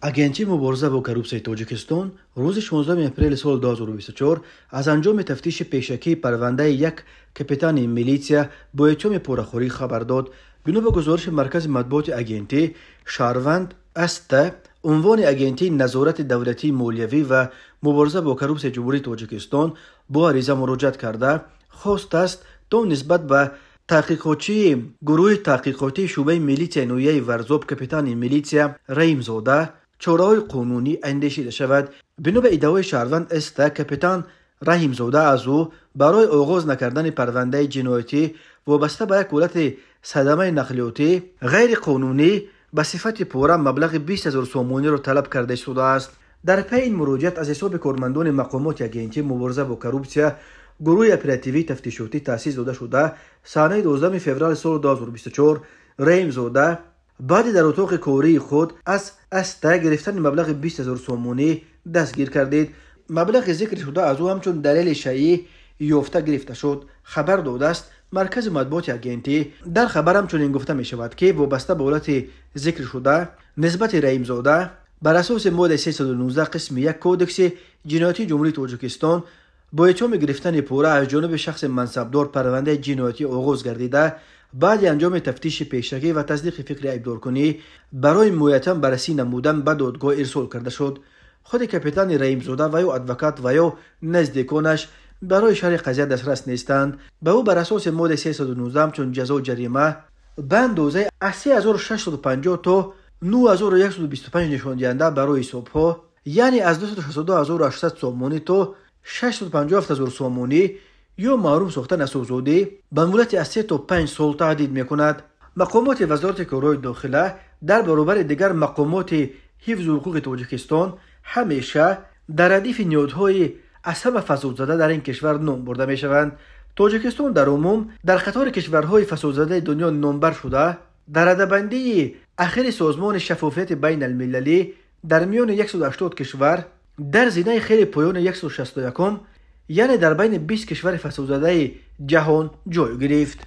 Агентии мубориза бо коррупсияи Тоҷикистон рӯзи 16 апрели соли 2024 аз анҷоми тафтиши пешакии парвандаи як капитани милитсия бо иттиҳоми порахӯрӣ хабар дод. Бино ба гузориши маркази матбуоти агентӣ, шаҳрванд Аста унвони Агентии назорати давлатии молиявӣ ва мубориза бо коррупсияи Ҷумҳурии Тоҷикистон бо ариза муроҷиат карда, хостааст, то нисбат ба таҳқиқотчии гурӯҳи таҳқиқотии шӯъбаи милитсияи ноҳияи Варзоб капитани милитсия Раимзода чораҳои қонунӣ андешида шавад. Бино ба иддаои шаҳрванд Эста, капитан Раҳимзода аз ӯ барои оғоз накардани парвандаи ҷиноятӣ вобаста ба як ҳолати садамаи нақлиётӣ ғайриқонунӣ ба сифати пора маблағи 20 ҳазор сомониро талаб карда истодааст. Дар пайи ин муроҷиат аз ҳисоби кормандони мақомоти агентии мубориза бо коррупсия гурӯҳи оперативии тафтишотӣ таъсис дода шуда, санаи 12 феврали соли 2024 Раимзода баъди дар утоқи кории худ аз Аста гирифтани маблағи 20 ҳазор сомонӣ дастгир кардид. Маблағи зикршуда аз ӯ ҳамчун далели шайъӣ ёфта гирифта шуд, хабар додааст маркази матбуоти агентӣ. Дар хабар ҳамчунин гуфта мешавад, ки вобаста ба ҳолати зикршуда нисбати Раимзода бар асоси моддаи 319 қисми 1 Кодекси ҷиноятии Ҷумҳурии Тоҷикистон бо иттиҳоми гирифтани пора аз ҷониби шахси мансабдор парвандаи ҷиноятӣ оғоз гардида, баъди анҷоми тафтиши пешакӣ ва тасдиқи фикри айбдоркунӣ барои муяттан баррасӣ намудан ба додгоҳ ирсол карда шуд. Худи капитани Раимзода ва ё адвокат ва ё наздиконаш барои шарҳи қазия дастрас нестанд. Ба ӯ бар асоси моддаи 319 ҳамчун ҷазо ҷарима ба андозаи аз 3650 то 9125 нишондиҳанда барои ҳисобҳо, яъне аз 262800 сомонӣ то 657 000 сомонӣ ё маҳрум сохтан аз озодӣ ба муҳлати аз 3 то 5 сол таҳдид мекунад. Мақомоти Вазорати корҳои дохила дар баробари дигар мақомоти ҳифзу ҳуқуқи Тоҷикистон ҳамеша дар радифи ниҳодҳои аз ҳама фасодзада дар ин кишвар ном бурда мешаванд. Тоҷикистон дар умум дар қатори кишварҳои фасодзадаи дунё номбар шуда, дар радабандии ахири Созмони шаффофияти байналмилалӣ дар миёни 180 кишвар дар зинаи хеле поёни 161, яъне дар байни 20 кишвари фасодзадаи ҷаҳон ҷой гирифт.